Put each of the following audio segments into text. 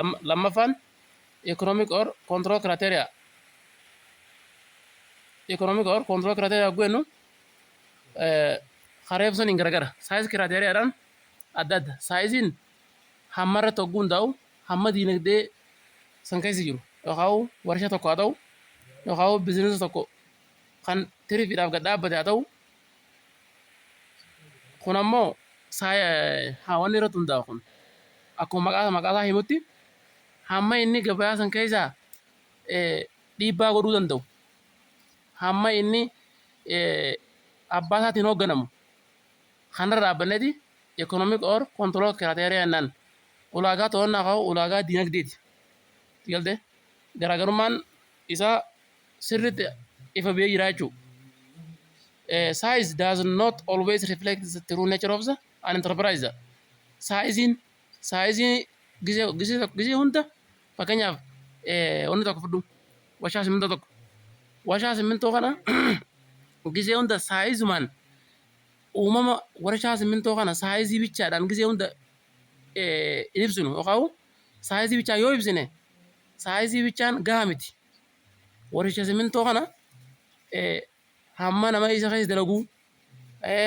Lammaffaan economic or control criteria. Economic or control criteria yogguu jennu kareef sun hin garagara. Size criteriadhaan adda adda. Sizeiin hamma irratti hogguu hundaa'u, hamma diinagdee san keessa jiru yookaan warshaa tokko haa ta'u yookaan businessa tokko kan tirifiidhaaf gad dhaabbate haa ta'u, kun ammoo wanni irratti hundaa'u kun akkuma maqaa isaa himutti hamma inni gabayaa san keessaa dhiibbaa godhuu danda'u, hamma inni abbaa isaatiin hoogganamu kanarra dhaabbanneeti economic or control criteria jennaan. Ulaagaa to'annaa ka'u ulaagaa diinagdeeti. Galtee garaagarummaan isaa sirriitti ifa ba'ee jira jechuudha. Size does not always reflect the true nature of the an enterprise. Sizeiin gisee hunda, fakkeenyaaf wanni tokko fudhu, warshaa simmintoo tokko. Warshaa simmintoo kana gisee hunda sizeumaan uumama warshaa simmintoo kana sizeii bichaadhaan gisee hunda hin ibsinu yookaan sizeii bichaa yoo ibsine sizeii bichaan gahaa miti. Warshaa simmintoo kana hamma nama isa keessa dalaguu,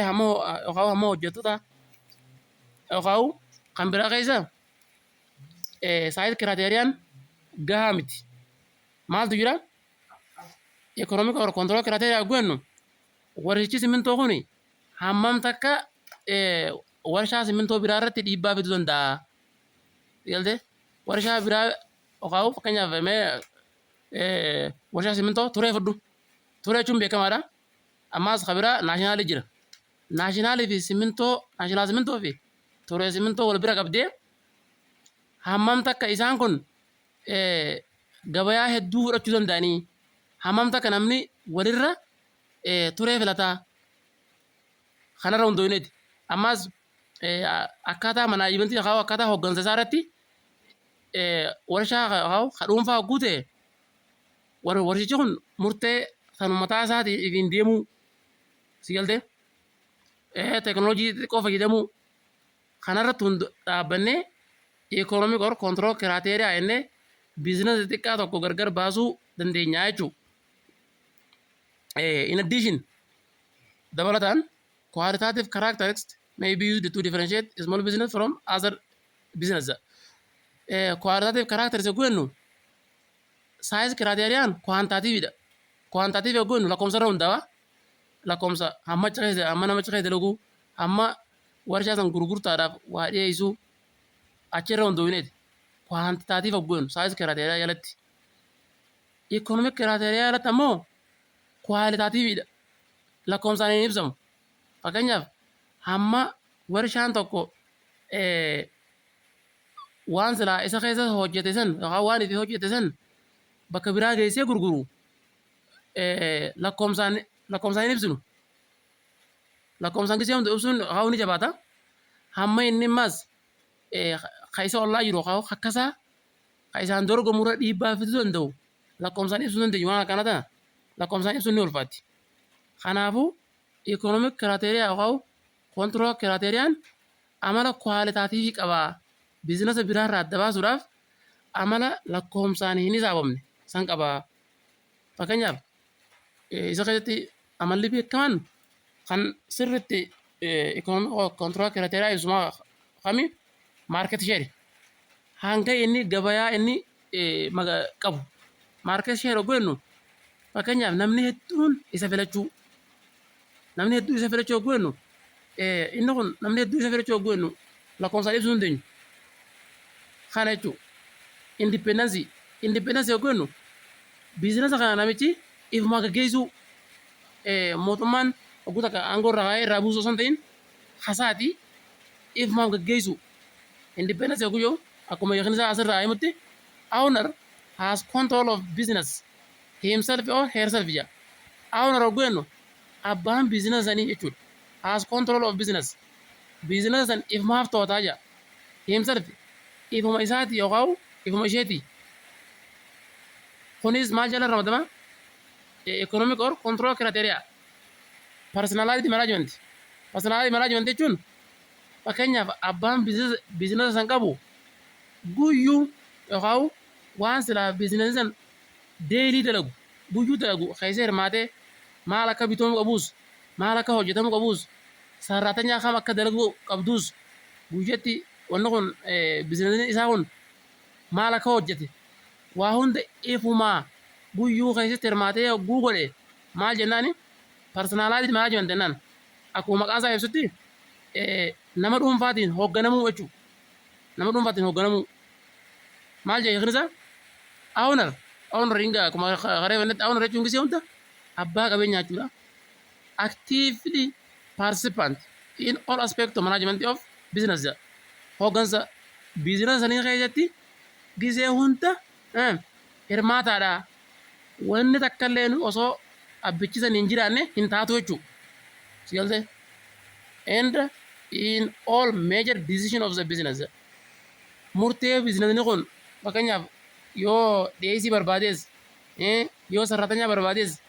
hamma yookaan hamma hojjettoota yookaan kan biraa keessa size criteriaan gahaa miti. Maaltu jira? Economic or control criteria yogguu jennu warshichi simmintoo kuni hammam takka warshaa simmintoo biraa irratti dhiibbaa fiduu danda'a? Galtee warshaa biraa yookaan fakkeenyaaf mee warshaa simmintoo Turee fudhu. Turee jechuun beekamaadha. Ammaas kan biraa Nationalii jira. Nationalii fi simmintoo, National simmintoo fi Turee simmintoo wal bira qabdee hammam takka isaan kun gabayaa hedduu fudhachuu danda'anii, hammam takka namni walirra Turee filataa, kanarra hundoofneeti. Ammaas akkaataa managementii yookaan akkaataa hooggansa isaa irratti warshaa ka dhuunfaa hogguu ta'e warshichi kun murtee kan mataa isaatiin ittiin deemuu, si galtee, teekinooloojii xixiqqoo fayyadamuu kanarratti dhaabbannee economic or control criteria jennee businessa xixiqqaa tokko gargar baasuu dandeenya jechuudha. In addition, dabalataan, qualitative characteristics may be used to differentiate small business from other business. Qualitative characteristics yogguu jennu size criteriaan quantitativeidha. Quantitative yogguu jennu lakkoofsa irra hundaa'a. Lakkoofsa hamma achi keessa, hamma nama achi keessa dalaguu, hamma warshaa san gurgurtaadhaaf waa dhiyeessuu achirra hundoofneeti. Quantitative yogguu jennu size criteria jalatti. Economic criteria jalatti ammoo qualitativeidha. Lakkoofsaan hin ibsamu. Fakkeenyaaf hamma warshaan tokko waan silaa isa keessa hojjete san yookaan waan itti hojjete san bakka biraa geessee gurguru lakkoofsaan hin ibsinu. Lakkoofsaan gisee hunda ibsuun haa ni jabaata. Hamma inni ammas ka isa ollaa jiru yookaan akkasaa ka isaan dorgomurra dhiibbaa fiduu danda'u lakkoofsaan ibsuu dandeenyu, waan akkana tana lakkoofsaan ibsuun ni ulfaatti. Kanaafuu economic criteria yookaan control criteriaan amala qualitativeii qaba. Businessa biraarraa adda baasuudhaaf amala lakkoofsaan hin hisaabamne san qaba. Fakkeenyaaf isa keessatti amalli beekamaan kan sirriitti economic control criteria ibsu kami? Market share. Hanga inni gabayaa inni qabu. Market share yogguu jennu fakkeenyaaf namni hedduun isa filachuu. Namni hedduu isa filachuu yogguu jennu, inni kun namni hedduu isa filachuu yogguu jennu lakkoofsaan ibsuu hin dandeenyu. Kana jechuudha. Independence. Independence yogguu jennu businessa kana namichi ifuma gaggeessuu, mootummaan hogguu takka aangoo irraa kaa'ee irraa buusuu osoo hin ta'in hasaati ifumaaf gaggeessuu. Independence yogguu jedhu akkuma hiikni isaa asirraa himutti owner has control of business himself or herself jedha. Owner yogguu jennu abbaan businessa sanii jechuudha. Has control of business. Businessa san ifumaaf to'ataa jedha. Himself, ifuma isaati yookaan ifuma isheeti. Kunis maal jala ramadama? Economic or control criteria. Personality management. Personality management jechuun fakkeenyaaf abbaan businessa san qabu guyyuu Yookaan waan silaa biizinasii san daily dalagu, guyyuu dalagu keessa hirmaatee, maal akka bitamuu qabuus, maal akka hojjetamuu qabuus, sarraatanyaa kam akka dalaguu qabduus, guyyatti wanni kun biizinasiin isaa kun maal akka hojjete waa hunda ifumaa guyyuu keessatti hirmaatee hogguu godhe maal jennaani? Personalized management jennaan. Akkuma maqaan isaa ibsutti nama dhuunfaatiin hoogganamuu jechuudha. Nama dhuunfaatiin hoogganamuu. Maal jedhe hiikni isaa? Owner. Owner hinga akkuma karee fannetti owner jechuun gisee hunda abbaa qabeenyaa jechuudha. Actively participant in all aspect of management of business jedha. Hooggansa biizinasa sanii keessatti gisee hunda hirmaataadha. Wanni takka illee osoo abbichi sanii hin jiraanne hin taatu jechuudha. Si galtee? And in all major decision of the business. Murtee biizinasni kun fakkeenyaaf yoo dhiyeessii barbaadees, yoo sarratanyaa barbaadees,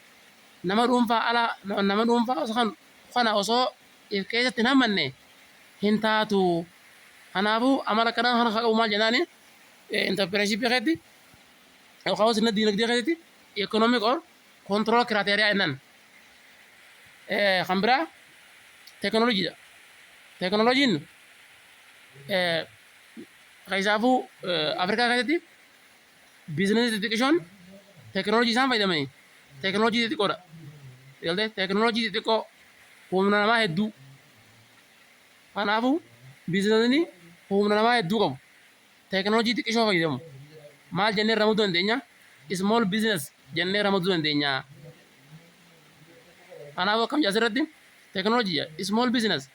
nama dhuunfaa ala nama dhuunfaa osoo kan kana osoo if keessatti hin hammanne hin taatu. Kanaafuu amala akkanaa kana qabu maal jennaani? Entrepreneurship keessatti yookaan sirna diinagdee keessatti economic or control criteria jennaan. Kan biraa teekinooloojiidha. Teekinooloojiin keessaafuu Afrikaa keessatti biizinasii xixiqqishoon teekinooloojii isaan fayyadamanii teekinooloojii xixiqqoodha. Galtee teekinooloojii xixiqqoo, humna namaa hedduu. Kanaafuu biizinasni humna namaa hedduu qabu teekinooloojii xiqqishoo fayyadamu maal jennee ramaduu dandeenya? Small business jennee ramaduu dandeenya. Kanaafuu akkam asirratti teekinooloojii small business,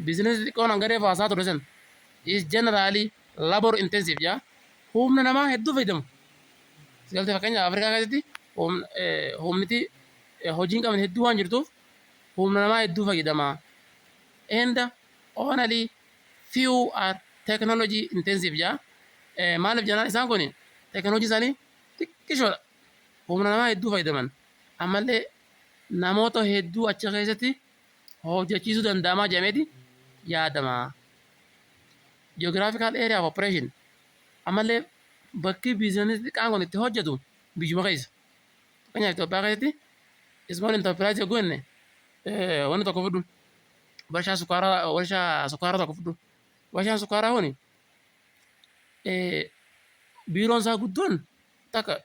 biizinasii xixiqqoon hangaree haasaa ture san is generally labor intensive jaa, humna namaa hedduu fayyadamu. Galtee fakkeenyaaf Afrikaa keessatti humniti hojii hin qabne hedduu waan jirtuuf humna namaa hedduu fayyadama. And only few are technology intensive jaa. Maaliif jennaan isaan kun teekinooloojii isaanii xiqqishoodha. Humna namaa hedduu fayyadaman. Ammallee namoota hedduu achi keessatti hojjechiisuu danda'amaa jedhameeti yaadama. Geographical area of operation, ammallee bakki biizinasii xiqqaan kun itti hojjetu biyyuma keessa. Fakkeenyaaf Itoophiyaa keessatti small enterprise yogguu jenne, wanni tokko fudhu, warshaa sukkaaraa tokko fudhu. Warshaan sukkaaraa kuni biiroon isaa guddoon takka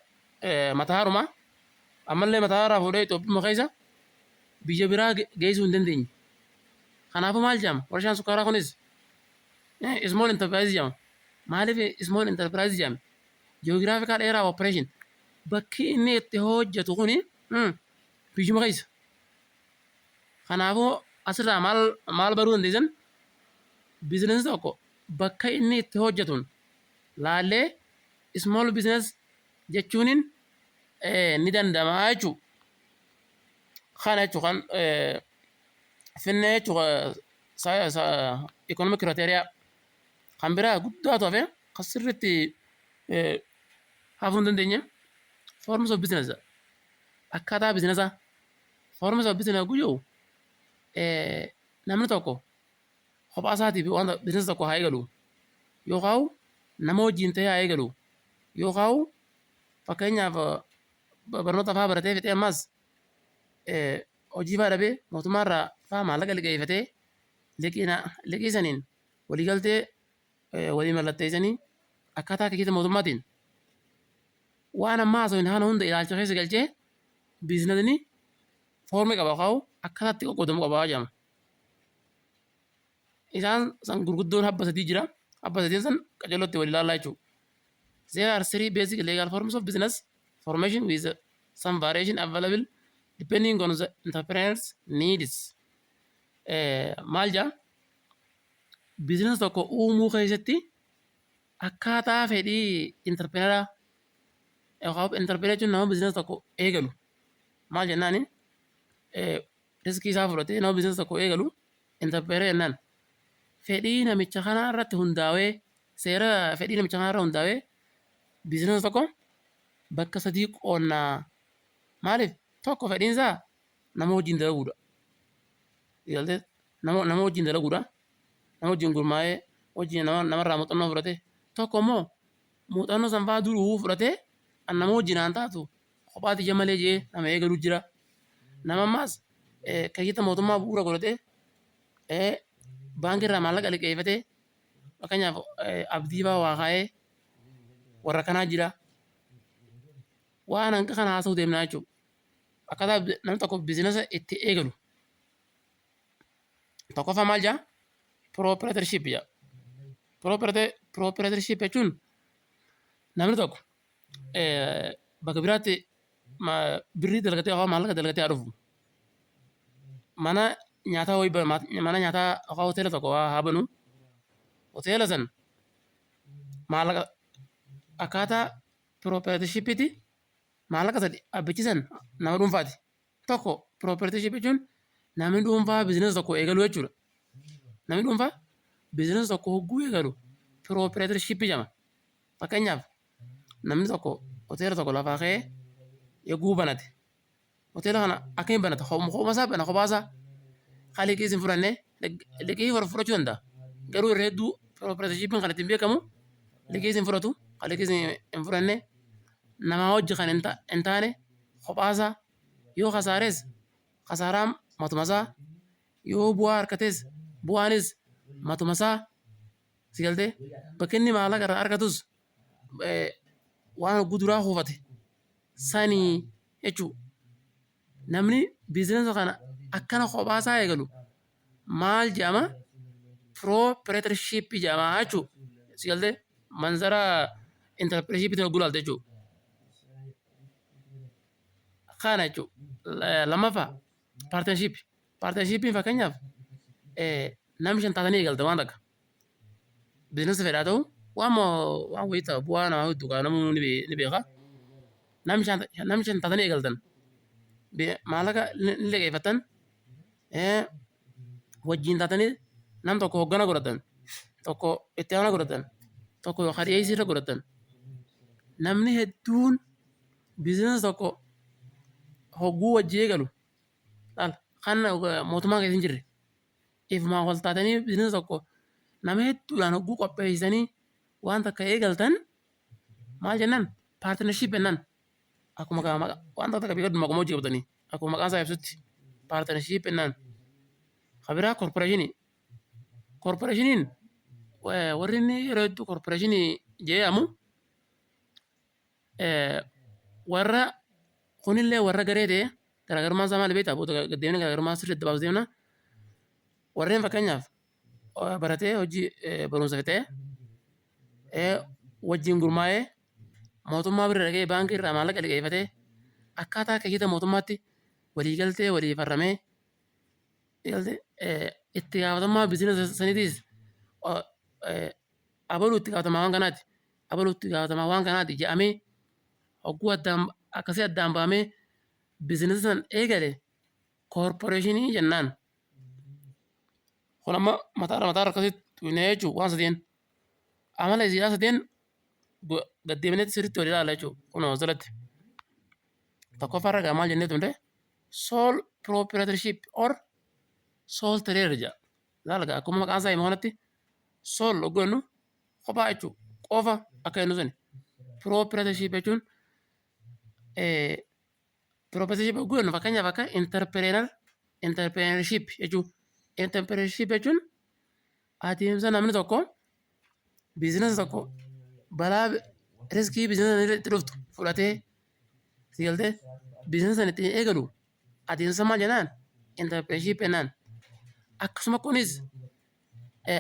Matahaarumaa, ammallee Matahaaraa fuudhee Itoophiyaa keessa biyya biraa geessuu hin dandeenye. Kanaafuu maal jedhama? Warshaan sukkaaraa kunis small enterprise jedhama. Maaliif small enterprise jedhame? Geographical area of operation, bakki inni itti hojjetu kuni biyyuma keessa. Kanaafuu asirraa maal maal baruu dandeessan? Biizinasii tokko bakka inni itti hojjetuun laallee small business jechuun ni danda'ama jechuudha. Kana jechuun kan finnee jechuudha economic criteria. Kan biraa guddaatu hafe kan sirriitti hafuu hin dandeenye forms of business, akkaataa biizinesaa. Forms of business guyyuu namni tokko kophaa isaatiif wanta biizinasa tokko haa eegalu, yookaan nama wajjin ta'ee haa eegalu, yookaan fakkeenyaaf barnoota fa'aa baratee fixee ammas hojii fa'aa dhabee mootummaarraa fa'aa maallaqa liqeeffatee liqii saniin waliigaltee walii mallatteessanii akkaataa keeyyata mootummaatiin waan ammaa haasofne kana hunda ilaalcha keessa galchee biizinasni foormii qaba yookaan akkaataa itti qoqqoodamu qaba jedhama. Isaan san gurguddoon habba sadii jira. Habba sadiin san qajeelootti wal ilaallaa jechuudha. There are three basic legal forms of business formation with some variation available depending on the entrepreneur's needs. Maal jedha? Biizinasa tokko uumuu keessatti akkaataa fedhii entrepreneuraa yookaan entrepreneur jechuun nama biizinasa tokko eegalu, maal jennaani, riskii isaa fudhatee nama biizinasa tokko eegalu entrepreneur jennaan. Fedhii namicha kanaa irratti hundaa'ee, seera fedhii namicha kanaa irratti hundaa'ee biizinasa tokko bakka sadii qoonnaa. Maaliif? Tokko fedhiin isaa nama wajjin dalaguudha. Nama wajjin dalaguudha. Nama wajjin gurmaa'ee wajjin namarraa muuxannoo fudhatee. Tokko immoo Muuxannoo san fa'aa duruu fudhatee an nama wajjin haan taatu kophaa tiyya malee jee nama eegalu jira. Nama ammaas keeyyata mootummaa bu'uura godhatee baankii irraa maallaqa liqeeffatee, fakkeenyaaf abdii fa'aa waa kaa'ee warra kanaa jira. Waan hanga kana haasa'uu deemnaa jechuudha. Akkaataa namni tokko biizinasa itti eegalu. Tokkoffaa maal jedha? Proprietorship jedha. Proprietorship jechuun namni tokko bakka biraatti birrii dalagatee yookaan maallaqa dalagatee haa dhufu. Mana nyaataa wayii, mana nyaataa yookaan hoteela tokko haa banu. Hoteela san maallaqa akkaataa proprietorshippiitti maallaqa sadi abbichi san nama dhuunfaati. Tokko, proprietorship jechuun namni dhuunfaa biizinasa tokko eegaluu jechuudha. Namni dhuunfaa biizinasa tokko hogguu eegalu proprietorship jedhama. Fakkeenyaaf, namni tokko hoteela tokko lafaa ka'ee yogguu banate, hoteela kana akkamiin banata? Kophaa isaa bana, kophaa isaa. Kan liqii hin fudhanne, liqii fudhachuu danda'a. Garuu irra hedduu proprietorshippiin kan ittiin beekamu liqii hin fudhatu, kan liqii hin fudhanne, namaa wajji kan hin taane, kophaa isaa. Yoo kasaares kasaaraan matuma isaa, yoo bu'aa argates bu'aanis matuma isaa. Si galtee? Bakki inni maallaqa irraa argatus waan hogguu duraa kuufate sanii jechuudha. Namni biizinasa kana akkana kophaa isaa eegalu maal jedhama? Proprietorship jedhama jechuudha. Si galtee? Manzara entrepreneurship hogguu ilaalte jechuudha. Kana jechuudha. Lammaffaa, partnership. Partnershipiin fakkeenyaaf namni shan taatanii eegalta waan takka. Biizinasa fedhaa ta'u, waan wayii ta'a, bu'aa namaa hedduu qaba, namuu ni beeka. Namni shan taatanii eegaltan, maallaqa ni liqeeffattan, wajjin taatanii nam tokko hoggana godhatan, tokko itti aanaa godhatan, tokko dhiyeessii irra godhatan. Namni hedduun biizinasa tokko hogguu wajji eegalu, laal, kan mootummaa keessa hin jirre, ifumaan wal taatanii biizinasa tokko nama hedduudhaan hogguu qopheessanii waan takka eegaltan maal jennaan? Partnership jennaan. Akkuma waan takka beekadhu, maquma hojii qabatanii akkuma maqaan isaa ibsutti partnership jennaan. Kan biraa corporationii. Corporationiin warri inni yeroo hedduu corporationii jedhamu warra kunillee warra garee ta'e. Garaagarummaan isaa maali beektaa? Booda deemnee garaagarummaa sirriitti baasuu deemna. Warreen fakkeenyaaf baratee hojii barumsa fixee wajjin gurmaa'ee mootummaa bira dhaqee baankii irraa maallaqa liqeeffatee akkaataa keeyyata mootummaatti waliigaltee walii farramee itti gaafatamummaa biizinasa saniitiis abaluu itti gaafatamaa waan kanaati, abaluu itti gaafatamaa waan kanaati jedhamee hogguu addaan akkasii addaan bahamee biizinasa san eegale corporationii jennaan. Kun amma mataarra mataarra akkasitti tuqnee jechuun waan sadeen amala isiidhaa sadeen gaddeebineetti sirriitti wal ilaala jechuudha. Kunoo asirratti. Tokkoffaa irra maal jennee turre? Sole proprietorship or sole trader jedha. Ilaala, akkuma maqaan isaa himu kanatti sole hogguu jennu kophaa jechuudha. Qofa akka jennu sani. Proprietorship jechuun, proprietorship hogguu jennu, fakkeenyaaf akka entrepreneurship jechuudha. Entrepreneurship jechuun adeemsa namni tokko biizinasa tokko balaa, riskii biizinasa sana itti dhuftu fudhatee, si galtee, biizinasa sana ittiin eegalu adeemsa maal jennaan? Entrepreneurship jennaan. Akkasuma kunis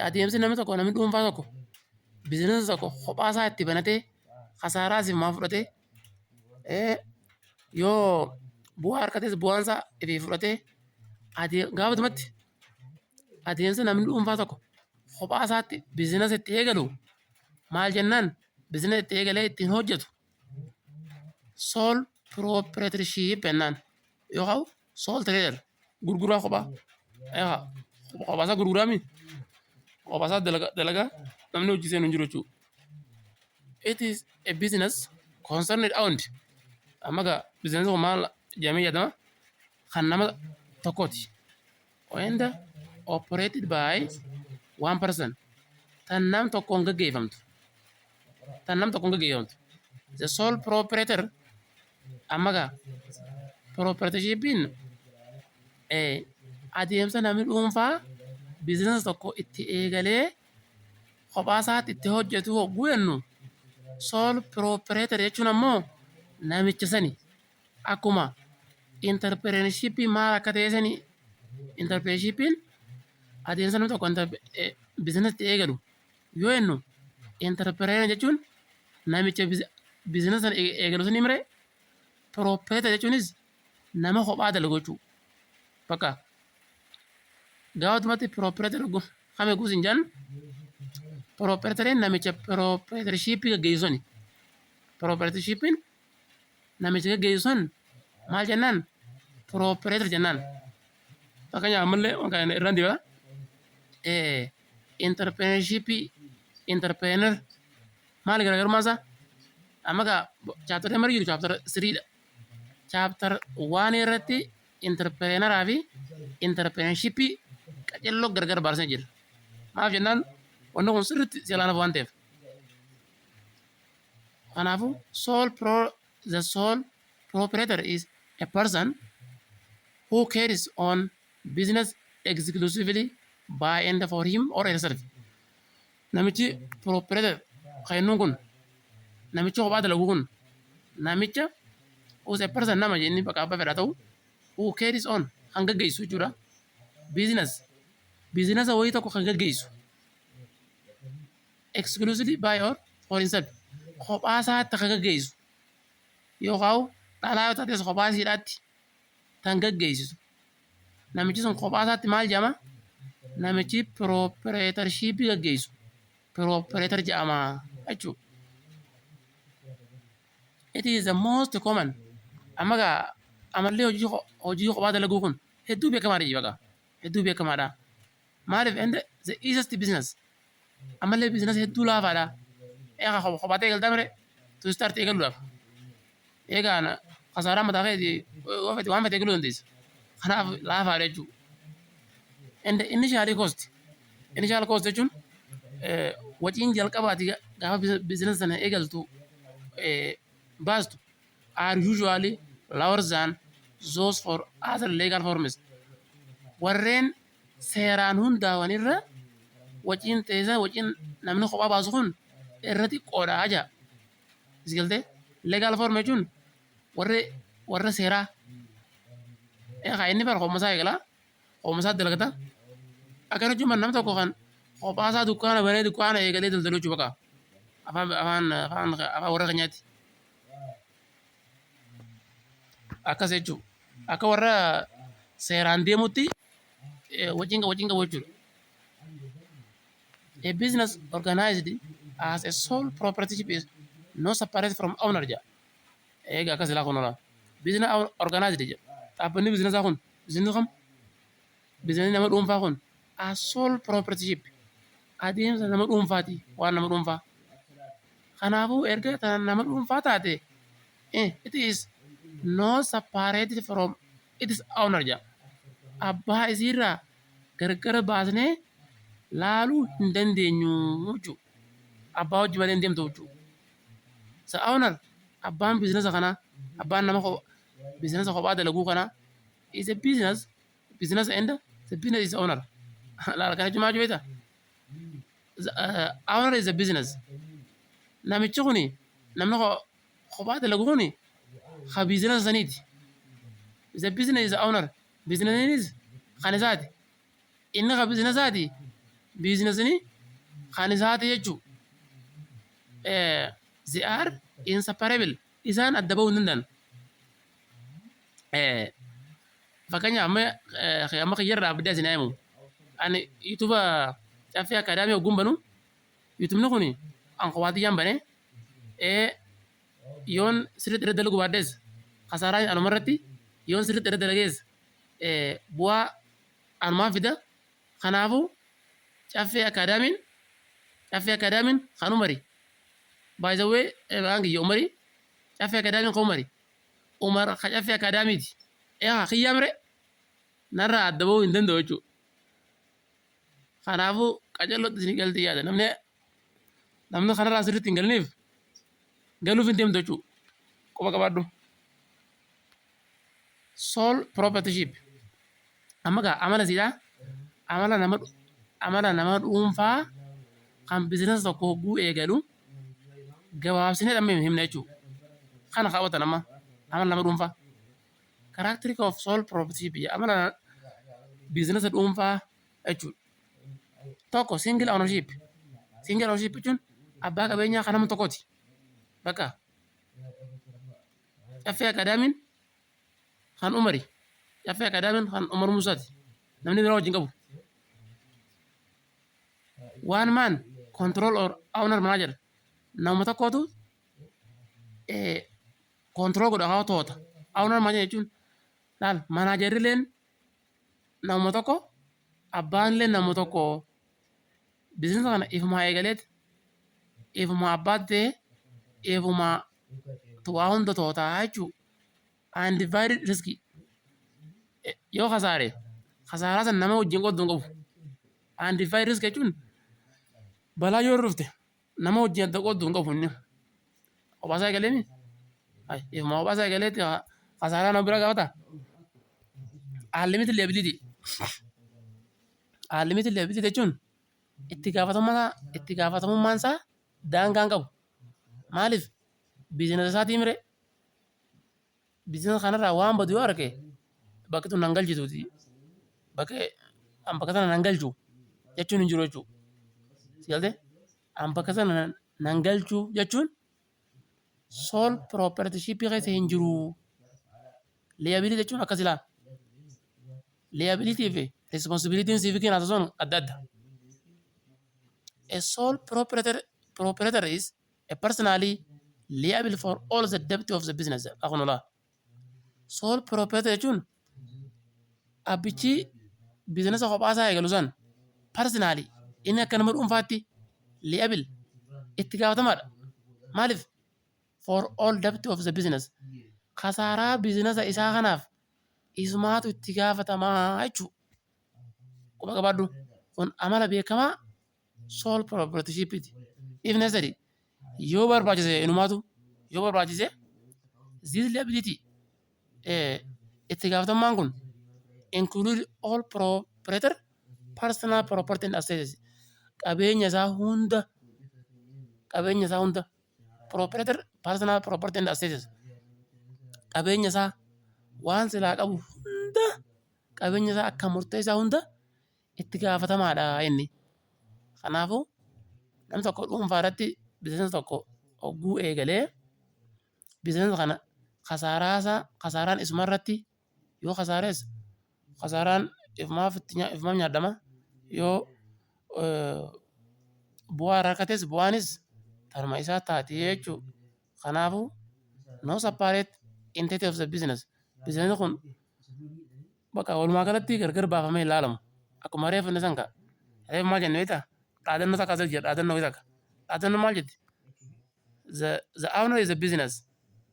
adeemsi namni tokko, namni dhuunfaa tokko biizinasa tokko kophaa isaa itti banatee kasaaraa sifumaa fudhatee, yoo bu'aa argates bu'aan isaa ifii fudhatee, gaafatumatti adeemsa namni dhuunfaa tokko kophaa isaatti biizinasa itti eegalu maal jennaan? Biizinasa itti eegalee ittiin hojjetu sole proprietorship jennaan, yookaan sole trader, gurguraa kophaa, kophaa isaa gurguraami, kophaa isaa dalagaa, namni hojii seenu hin jiru jechuudha. It is a business concerned owned. Amma gaa biizinasni kun maal jedhamee yaadama? Kan nama tokkooti. And operated by one person. Tan nam tokkoon gaggeeffamtu. Tan nam tokkoon gaggeeffamtu. The sole proprietor amma gaa proprietorshippiin adeemsa namni dhuunfaa biizinasa tokko itti eegalee kophaa isaatti itti hojjetu hogguu jennu, sole proprietor jechuun ammoo namicha sani. Akkuma entrepreneurship maal akka ta'e sani, entrepreneurshippiin adeemsa namni tokko biizinasa itti eegalu yoo jennu, entrepreneur jechuun namicha biizinasa sana eegalu sani mire, proprietor jechuunis nama kophaa dalagu jechuudha. Bakka gaafumatti proprietor kame guus hin jedhan, proprietoriin namicha proprietorship gaggeessu sani. Proprietorshippiin namicha gaggeessu san maal jennaan? Proprietor jennaan. Fakkeenyaaf ammallee kan irraan deebi'a. Entrepreneurship, entrepreneur maali garaagarummaan isaa? Amma gaa chapter mara jiru chapter 3dha. Chapter 1 irratti entrepreneuraa fi entrepreneurship qacello gargar baasnee jira. Maaf jennaan, wanni kun sirriitti si ilaanaaf waan ta'eef. Kanaafuu sole pro the sole proprietor is a person who carries on business exclusively by and for him or herself. Namichi proprietor kan jennuun kun, namichi kophaa dalagu kun, namicha who is a person, nama jenni bakka abbaa fedhaa ta'u, who carries on kan gaggeessu jechuudha. Business, business wayii tokko kan gaggeessu, exclusively by or for himself, kophaa isaatti kan gaggeessu, yookaan dhalaa yoo taates kophaa isiidhaatti kan gaggeessisu. Namichi sun kophaa isaatti maal jedhama? Namichi proprietorship gaggeessu proprietor jedhama jechuudha. It is the most common. Amma gaa amallee hojii kophaa dalaguu kun hedduu beekamaadha jechuudha. Hedduu beekamaadha. Maaliif? And the easiest business, ammallee business hedduu laafaadha. Egaa kophaatee eegaltaa mire, to start eegaluudhaaf. Egaa kasaaraa mataa keetii yoo fedhe waan fedhe eegaluu dandeessa. Kanaaf laafaadha jechuudha. And initial cost. Initial cost jechuun waciin jalqabaati gaafa business sana eegaltu baastu are usually lower than those for other legal forms. Warreen seeraan hundaa'an irra waciin teessa, waciin namni kophaa baasu kun irra xiqqoodha jedha. Is galtee? Legal form jechuun warra seeraa. Egaa inni bara kophaa isaa eegala. Kophaa isaa dalagata. Akkana jechuun nama tokko kan kophaa isaa dukkaana banee dukkaana eegalee daldalu jechuu bakka. Afaan warra keenyaatti. Akkas jechuudha. Akka warra seeraan deemutti waciin qabu jechuudha. A business organized as a sole proprietorship is not separate from owner jedha. Egaa akkas ilaa kun ola. Business organized jedha. Dhaabbanni businessaa kun, businessni kam? Businessni nama dhuunfaa kun as sole proprietorship, adeemsa nama dhuunfaati, waan nama dhuunfaa. Kanaafuu erga nama dhuunfaa taate, it is not separated from its owner jedha. Abbaa isiirraa gargar baasnee laaluu hin dandeenyu jechuudha. Abbaa hojii malee hin deemtu jechuudha. The owner, abbaan businessa kanaa, abbaan nama businessa kophaa dalaguu kanaa is a business and the business is owner. Laala, kana jechuun maal jechuu beektaa? The owner is a business. Namichi kuni, namni kophaa dalagu kuni ka businessa saniiti. The business is owner. Businessinis kan isaati. Inni ka businessaati. Businessni kan isaati jechuudha. They are inseparable. Isaan adda bahuu hin danda'an. Fakkeenyaaf amma kiyyarraa abidda isin himu. Ani YouTube Caffee Academy hogguun banu, YouTubeni kun an kophaa kiyyaan banee, yoon sirriitti irra dalaguu baadhes kasaaraa anuma irratti, yoon sirriitti irra dalagees bu'aa anumaa fida. Kanaafuu Caffee Academyn kan Umari. By the way, maqaan kiyya Umari. Caffee Academyn kan Umari. Umar ka Caffee Academyti. Egaa kiyyaa mire narraa adda bahuu hin danda'u jechuudha. Kanaafuu qacarrootti isin galti yaada. Namni kanarraa sirriitti hin galiniif Galuuf hin deemtu jechuudha. Quba qabaadhu. Sole proprietorship. Amma gaa amala siidhaa, amala nama dhuunfaa kan biizinasa tokko hogguu eegalu gabaabsinee dhamma himna jechuudha. Kana kaawwatan amma amala nama dhuunfaa. Characteristic of sole proprietorship, amala biizinasa dhuunfaa jechuudha. Tokko, single ownership. Single ownership jechuun abbaa qabeenyaa kan nama tokkooti. Bakka Caffee Akaadaamiin kan Umari. Caffee Akaadaamiin kan Umar Musaati. Namni biraa wajjin qabu. One man control or owner manager. Nama tokkotu control godha, haa to'ata. Owner manager jechuun laal, managerrileen nama tokko, abbaan nama tokko. Biizinasa kana ifumaa eegaleet, ifumaa abbaatti ta'ee, ifumaa waa hunda to'ataa jechuudha. Undivided risk, yoo kasaare kasaaraa san nama wajjin qoodduu hin qabu. Undivided risk jechuun balaa yoo dhufte nama wajjin adda qoodduu hin qabu inni. Kophaasaa eegaleemi. Ifumaa kophaasaa eegaleetti kasaaraa nama bira gaafata. Unlimited liability. Unlimited liability jechuun itti gaafatamummaan isaa daangaa hin qabu. Maaliif? Biizinasa isaatii mire, biizinasa kanarraa waan badu yoo arge bakki tun nan galchituuti. Bakka an bakka sana nan galchu jechuun hin jiru jechuudha. Si galtee? An bakka sana nan galchu jechuun sole proprietorship keessa hin jiru. Liability jechuun akkas ilaa. Liability fi responsibilityn siivikiin haasawwan adda adda. A sole proprietor is a personally liable for all the debt of the business. Akkuma laa. Sole proprietor jechuun abbichi biizinasa kophaasaa eegalu san personally inni akka nama dhuunfaatti liable, itti gaafatamaadha. Maaliif? For all debt of the business. Kasaaraa biizinasa isaa kanaaf isumaatu itti gaafatamaa jechuudha. Quba qabaadhu. Kun amala beekamaa sole proprietorshipiti. If necessary, yoo barbaachise, inumaatu yoo barbaachise, this liability, itti gaafatamummaan kun, include all proprietor personal property and assets, qabeenya isaa hunda, qabeenya isaa hunda, proprietor personal property and assets, qabeenya isaa waan silaa qabu hunda, qabeenya isaa akka murteessaa hunda itti gaafatamaadha inni. Kanaafuu namni tokko dhuunfaa irratti biizinasa tokko hogguu eegalee biizinasa kana kasaaraasaa, kasaaraan isuma irratti yoo kasaares kasaaraan ifumaaf nyaadhama, yoo bu'aa irraa argates bu'aanis tanuma isaa taati jechuudha. Kanaafuu no separate entity of the business. Biizinasni kun bakka walumaa galatti gargar baafamee ilaalamu. Akkuma reefu inni san ka'a. Reefu maal jenne beektaa? Dhaadannoo takka as jira, dhaadannoo takka. Dhaadannoo maal jetti? The owner is the business.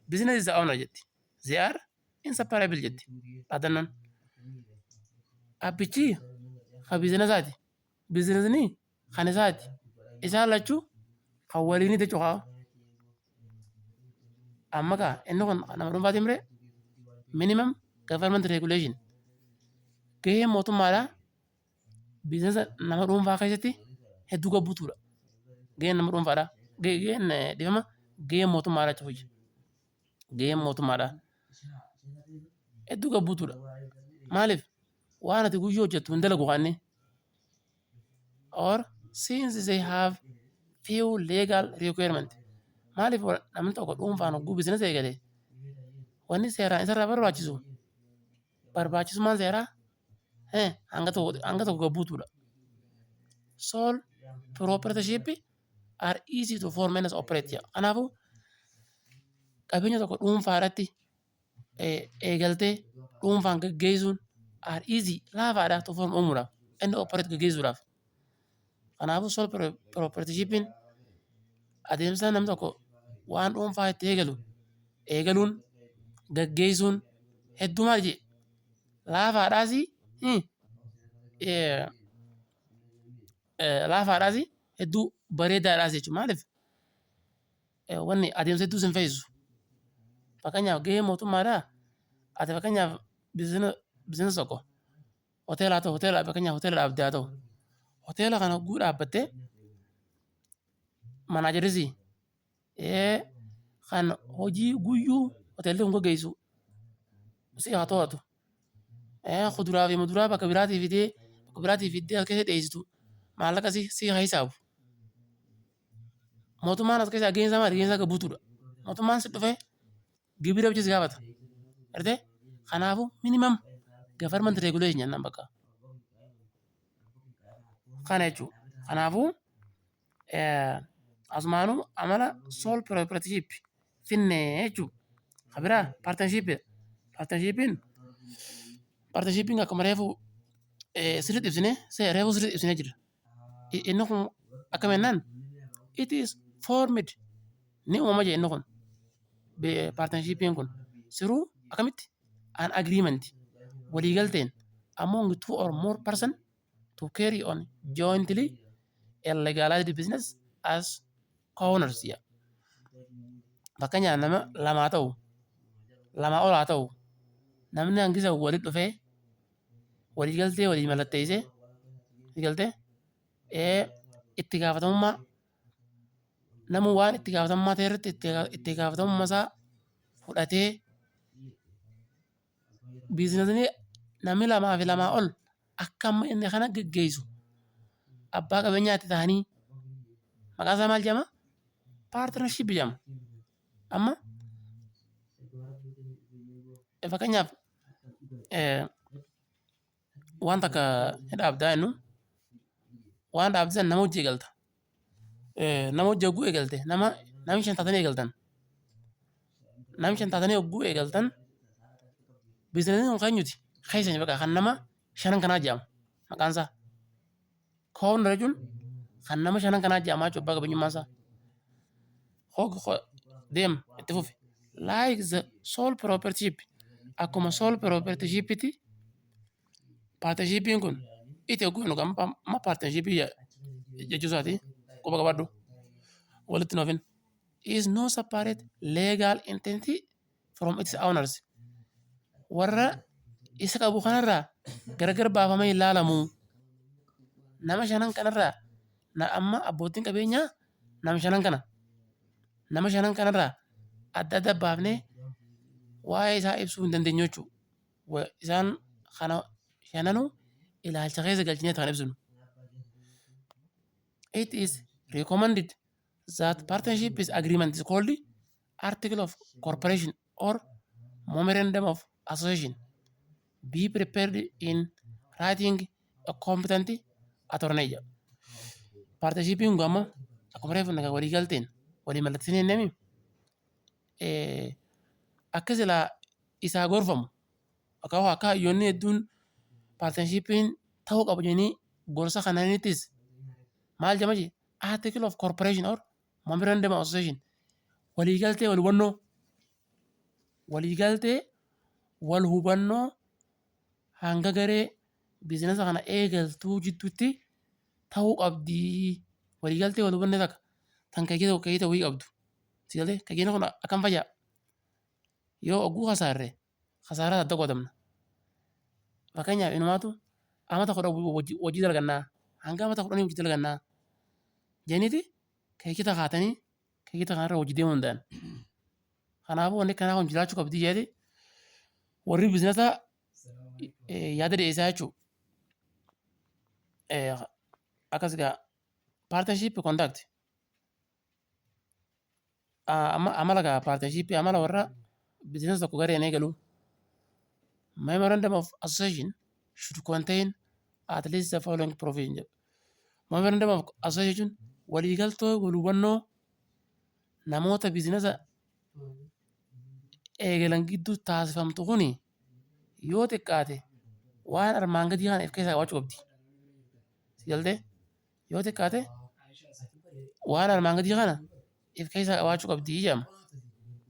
Business is the owner jetti. They are inseparable jetti dhaadannoon. Abbichi ka biizinasaati. Biizinasni kan isaati. Isaan lachuu kan waliinii jechuudha. Amma kaa inni kun nama dhuunfaati mire. Minimum government regulation. Gaheen mootummaadhaa biizinasa nama dhuunfaa keessatti hedduu gabbutuudha. Gaheen nama dhuunfaadhaa. Gaheen, dhiifama, gaheen mootummaadhaa jechuudha. Gaheen mootummaadhaa hedduu gabbutuudha. Maaliif? Waan ati guyyuu hojjettu hin dalagu kaanni. Or since they have few legal requirement. Maaliif? Namni tokko dhuunfaan hogguu biizinasa eegale wanni seeraan isarraa barbaachisu, barbaachisummaan seeraa hanga tokko gabbuutuudha. Sole proprietorship are easy to form and operate. Kanaafuu qabeenya tokko dhuunfaa irratti eegaltee dhuunfaan gaggeessuun are easy, laafaadha, to form, uumuudhaaf, and operate, gaggeessuudhaaf. Kanaafuu sole proprietorshipin adeemsa namni tokko waan dhuunfaa itti eegalu eegaluun gaggeessuun hedduu maal jee laafaadhaasi, laafaadhaasi, hedduu bareedaadhaas jechuudha. Maaliif? Wanni adeemsa hedduu sin feesisu. Fakkeenyaaf, gahee mootummaadhaa, ati fakkeenyaaf business tokko, hoteela haa ta'u, hoteela, fakkeenyaaf hoteela dhaabdee haa ta'u, hoteela kana hogguu dhaabbattee manageris kan hojii guyyuu hoteelli kun gaggeessu si haa to'atu. Kuduraa fi muduraa bakka biraatii fiddee as keessa dhiyeessitu, maallaqa si haa hisaabu. Mootummaan as keessaa gaheen isaa maali? Gaheen isaa gabbuutuudha. Mootummaan si dhufee gibira bicha si gaafata. Gartee? Kanaafuu minimum government regulation jennaan bakka. Kana jechuudha. Kanaafuu asumaanuu amala sole proprietorship finnee jechuudha. Kan biraa partnership. Partnershipiin akkuma reefu sirriitti ibsine, reefu sirriitti ibsinee jira. Inni kun akkam jennaan, it is formed, ni uumama jee. Inni kun, partnershipiin kun, through akkamitti, an agreement, waliigalteen, among two or more person to carry on jointly a legalized business as co-owners jedha. Fakkeenyaaf, nama lamaa ta'u, lamaa ol haa ta'u, namni hangisa walitti dhufee waliigaltee walii mallatteessee, waliigaltee itti gaafatamummaa, namni waan itti gaafatamummaa ta'e irratti itti gaafatamummaa isaa fudhatee, businessni namni lamaa fi lamaa ol akka amma inni kana geggeessu abbaa qabeenyaatti ta'anii, maqaan isaa maal jedhama? Partnership jedhama. Amma fakkeenyaaf waan takka ni dhaabdaa jennu, waan dhaabde sana nama hojii eegalta. Nama hojii hogguu eegalte, nama namni shan taatanii eegaltan. Namni shan taatanii hogguu eegaltan, businessni kun kan eenyuti? Keessani bakka kan nama shanan kanaa jedhama maqaan isaa. Co-owner jechuun kan nama shanan kanaa jedhama jechuudha, abbaa qabeenyummaan isaa. Deem, itti fufi. Like the sole proprietorship, akkuma sole proprietorshipiti, partnershipiin kun itti hogguu jennu amma partnershipii jechuu isaati, quba qabadhu, walitti hin oofin. Is no separate legal entity from its owners. Warra isa qabu kanarraa gargar baafamee hin ilaalamu. Nama shanan kanarraa, amma abbootiin qabeenyaa nama shanan kana. Nama shanan kanarraa adda adda baafnee waa'ee isaa ibsuu hin dandeenyu jechuudha. Isaan kana shananuu ilaalcha keessa galchinee kan ibsinu. It is recommended that partnership is agreement is called article of corporation or memorandum of association be prepared in writing a competent attorney jedha. Partnershipiin kun amma akkuma reefu walii galteen walii mallatteessanii jennemi, akka silaa isaa gorfamu, akka hayyoonni hedduun partnershipiin ta'uu qabu jedhanii gorsa kananittis, maal jedhama jee, article of corporation or memorandum of association, waliigaltee wal hubannoo, waliigaltee wal hubannoo hanga garee businessa kana eegaltuu jidduutti ta'uu qabdii, waliigaltee wal hubannoo takka tan keeyyata wayii qabdu. Sigalee keeyyatni kun akkam fayyaa, yoo ogguu kasaarre kasaaraa adda qoodamna. Fakkeenyaaf, inumaatu amata 10 hojii dalagannaa, hanga amata 10 hojii dalagannaa jenniti keeyyata kaatanii keeyyata kanarra hojii deemuu danda'an. Kanaafuu wanni akkanaa kun jiraachuu qabdi jedhee warri businessa yaada dhiyeessaa jechuudha. Akkas egaa partnership contract, amala gaa partnership, amala warra businessa tokko gareen eegalu. Memorandum of association should contain at least the following provision jedha. Memorandum of association, waliigaltoo wal hubannoo namoota businessa eegalan gidduu taasifamtu kuni, yoo xiqqaate waan armaan gadii kana of keessaa qabaachuu qabdi. Si galtee? Yoo xiqqaate waan armaan gadii kana of keessaa qabaachuu qabdi jedhama.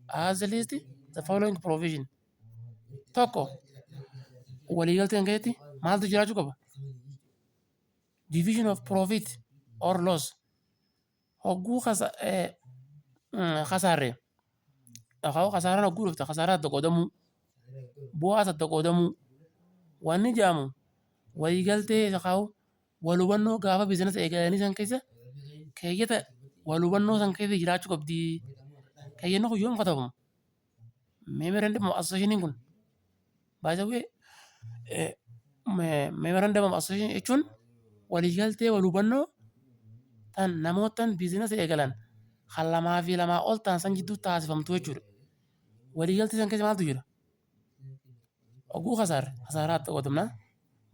At least the following provision. Tokko, waliigalteen keessatti maaltu jiraachuu qaba? Division of profit or loss. Hogguu kasa Kasaarre yookaan kasaaraan hogguu dhufte kasaaraa adda qoodamuu, bu'aas adda qoodamuu wanni jedhamu waliigaltee yookaan wal hubannoo gaafa business eegalanii san keessa keeyyata wal hubannoo san keessa jiraachuu qabdi. Keeyyanni kun yoom katabamu? Memorandum of Association kun, by the way, memorandum of association jechuun waliigaltee wal hubannoo tan namootan business eegalan kan lamaa fi lamaa ol ta'an san jidduu taasifamtu jechuudha. Waliigaltee san keessa maaltu jira? Oguu kasaarre kasaaraa adda qoodamna,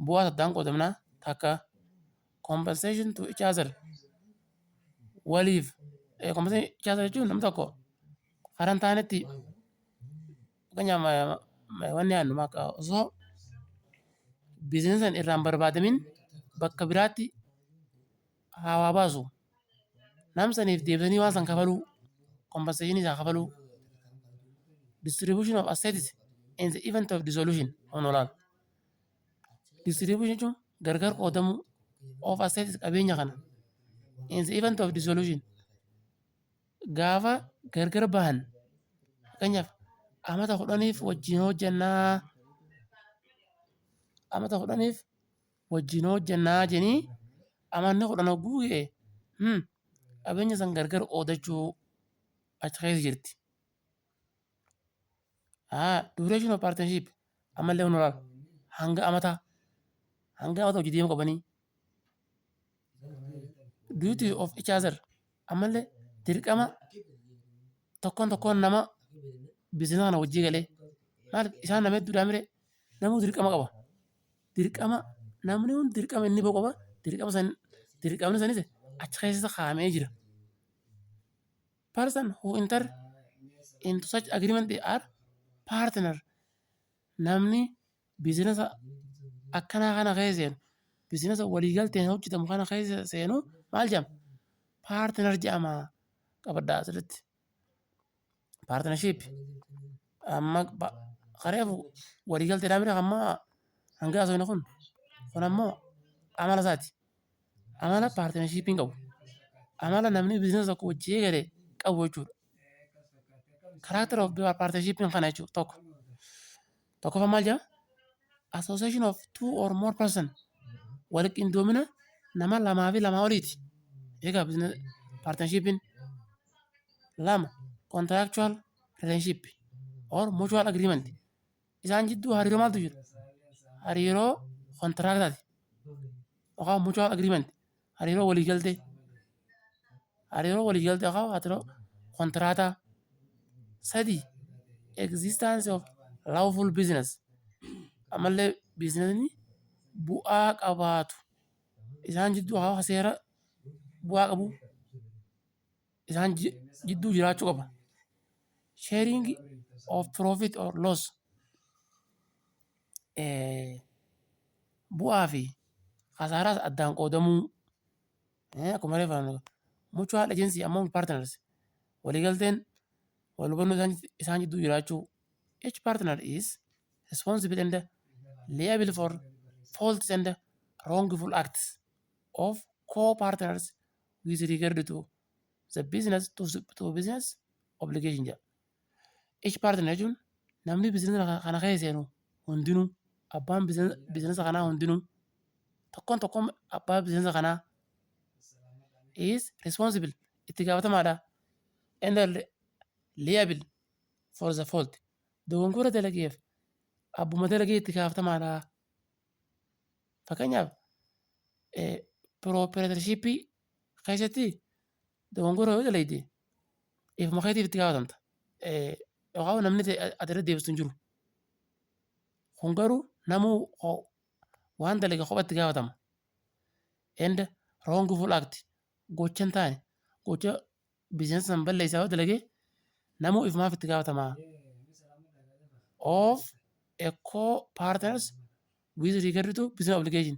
bu'aas addaan qoodamna. Takka, compensation to each other, waliif compensation each other jechuun nam tokko karaa hin taanetti, fakkeenyaaf, wanni yaadnu osoo business san irraa hin barbaadamin bakka biraatti haa baasu, nam saniif deebisanii waan san kafaluu, compensation isaa kafaluu. Distribution of assets in the event of dissolution. Kun olaal distribution jechuun gargar qoodamuu of assets, qabeenya kana, in the event of dissolution, gaafa gargar bahan. Fakkeenyaaf, amata 10f wajjin hojjannaa, amata 10f wajjin hojjannaa jedhanii, amanni 10 hogguu ga'e qabeenya san gargar qoodachuu achi keessa jirti. Duration of partnership ammallee kun olaal hanga amataa, hanga amata hojii deemuu qabanii. Duty of each other ammallee dirqama tokkoon tokkoon nama business kana hojii galee, maaliif isaan nama hedduudhaa mire, namuu dirqama qaba. Dirqama namni hundi dirqama inni bahu qaba. Dirqama san, dirqamni sanis achi keessa kaa'amee jira. Person who enter into such agreement are partner. Namni business akkanaa kana keessa seenu, business waliigalteen hojjetamu kana keessa seenu maal jedhama? Partner jedhama. Qabaddaa asirratti. Partnership amma kareefu waliigalteedhaan bira amma hanga haasofne kun ammoo amala isaati. Amala partnershipiin qabu. Amala namni business tokko hojii eegale qabu jechuudha. Character of partnershipiin kana jechuudha tokko. Tokkoffaan maal jedhama? Association of two or more person, wal qindoomina nama lamaa fi lamaa oliiti. Egaa partnershipiin lama, contractual relationship or mutual agreement. Isaan jidduu hariiroo maaltu jira? Hariiroo contractaati. Yookaan mutual agreement, hariiroo waliigaltee. Hariiroo waliigaltee yookaan hariiroo kontiraataa. Sadi, existence of lawful business. Ammallee businessni bu'aa qabaatu. Isaan jidduu hawa seera bu'aa qabu isaan jidduu jiraachuu qaba. Sharing of profit or loss, bu'aa fi kasaaraas addaan qoodamuu, akkuma reefu mutual agency among partners, waliigalteen wal hubannoo isaan jidduu jiraachuu. Each partner is responsible and liable for faults and wrongful acts of co-partners with regard to the business to business obligation jedha. Each partner jechuun namni business kana keessa seenu hundinuu, abbaan business kanaa hundinuu, tokkoon tokkoon abbaa business kanaa is responsible, itti gaafatamaadha, and liable for the fault, dogongora dalageef abbuma dalagee itti gaafatamaadha. Fakkeenyaaf, proprietorshipii keessatti dogongora yoo dalagde ifuma keetiif itti gaafatamta. Yookaan namni ati irra deebistu hin jiru. Kun garuu namuu waan dalage kophatti gaafatama. And wrongful act, gocha hin taane, gocha business san balleessaa yoo dalage namuu ifumaaf itti gaafatama. Of a co-partners with regard to business obligation.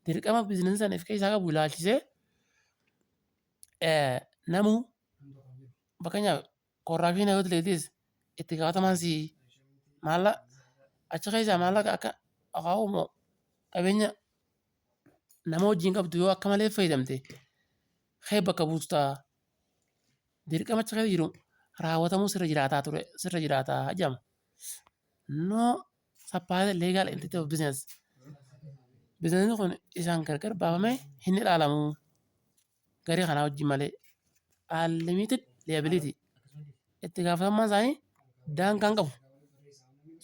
Dirqama business sana of keessaa qabu ilaalchisee namuu, fakkeenyaaf, corruption yoo dalagdes itti gaafatamaan si maallaqa achi keessaa maallaqa akka akaa'uu qabeenya nama wajjin qabdu yoo akka malee fayyadamte kee bakka buustu ta'a. Dirqama achi keessa jiru raawwatamuu sirra jiraataa ture, sirra jiraataa jedhama. No separate legal entity of business. Biizinasni kun isaan gargar baafamee hin ilaalamu garee kanaa wajjin malee. Unlimited liability. Itti gaafatamummaan isaanii daangaa hin qabu.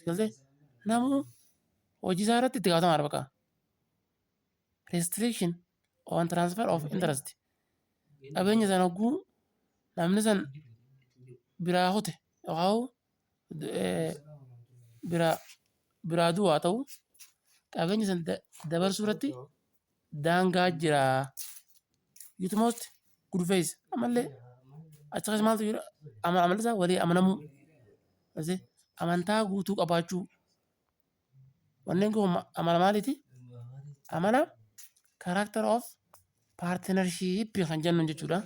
Galtee namuu hojii isaa irratti itti gaafatamaadha bakka. Restriction on transfer of interest. Qabeenya sana hogguu namni san biraa kute yookaan biraa du'u haa ta'u, qabeenya san dabarsuu irratti daangaa jira. Utmost good faith ammallee achi keessa maaltu jira? Amalli isaa walii amanamuu, amantaa guutuu qabaachuu. Wanneen kun amala maaliiti? Amala character of partnership kan jennu jechuudha.